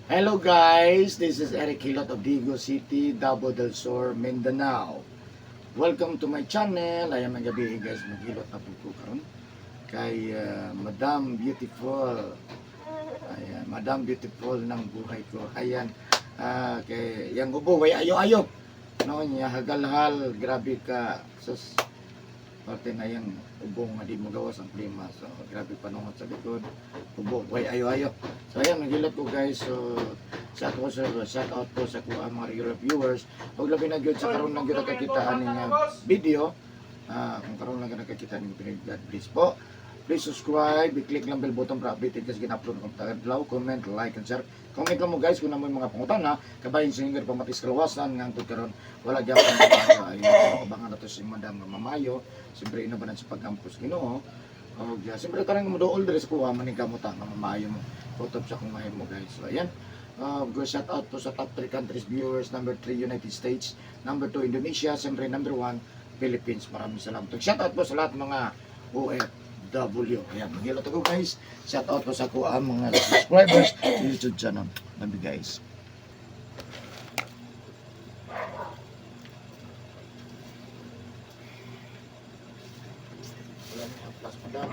Hello guys, this is Eric Hilot of Digos City, Davao del Sur, Mindanao. Welcome to my channel. Ayan, mga gabi guys, maghilot na po ko karon kay Madam Beautiful. Ayan, Madam Beautiful ng buhay ko. Ayan, kay yang ubo, way ayo-ayo. No, niya hagalhal, grabe ka. Sus, parte na yung ubo nga di mo gawas ang klima. So, grabe panungot sa likod. Ubo, way ayo-ayo. So, ayan, naghilot ko guys. So, shout out po sa kuha mga regular viewers. Ug labi na gyud sa karon lang gyud nakakita ani nga video. Kung karon lang gyud nakakita ani video, God bless po. Please subscribe, i-click lang bell button para updated kasi gina-upload kong adlaw, comment, like, and share. Comment lang mo guys kung naa moy mga pangutana, kabahin sa inyo pamatis kalawasan nga hangtod karon wala gyapon maayo. Ayun, abangan nato si Madam nga mamayo. Siyempre ina ba sa pag-ampos Ginoo. Og siyempre tarang mo dool diri sa kuha maning kamuta nga mamayo mo. Kutob sa kung mahimo guys. So ayan. Go shout out po sa top 3 countries viewers. Number 3, United States. Number 2, Indonesia. Siyempre, number 1, Philippines. Maraming salamat. Shout out po sa lahat mga OFW. Ayan, maghilot ako guys. Shout out po sa kuha mga subscribers sa YouTube channel. Love you guys. Wala na plus, madam.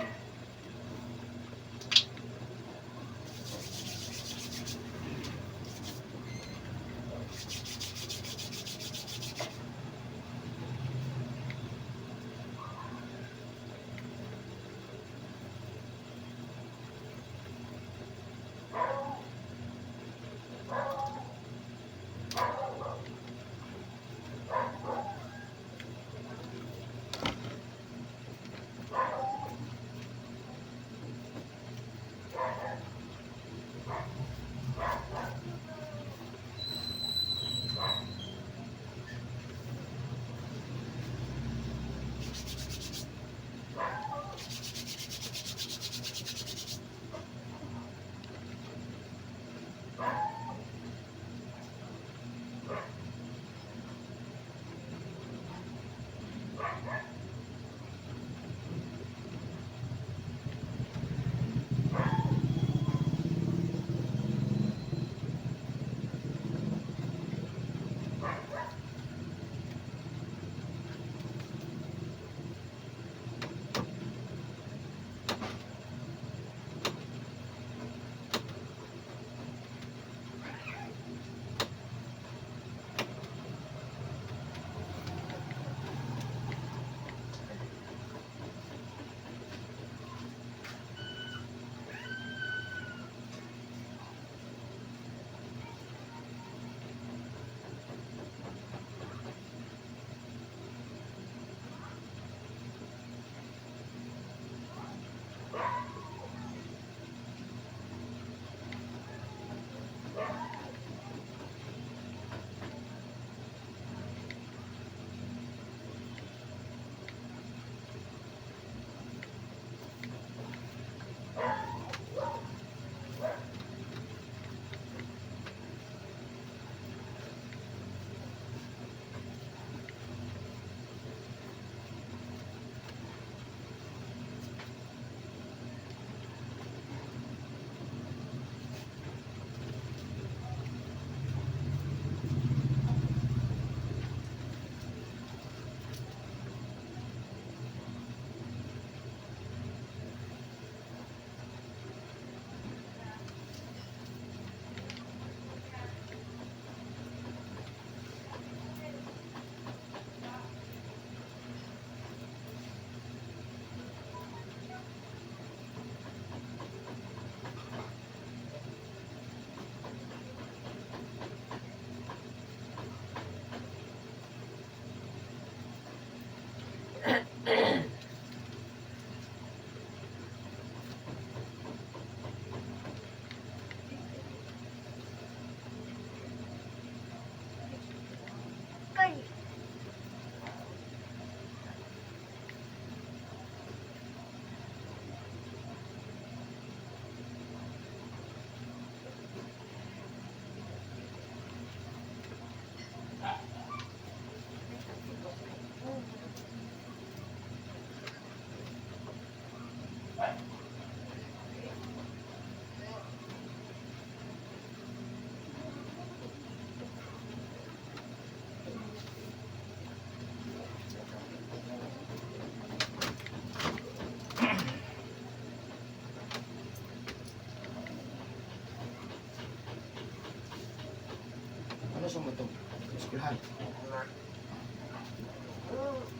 Seryoso mo to? Eskwelahan.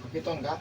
Kapiton ka?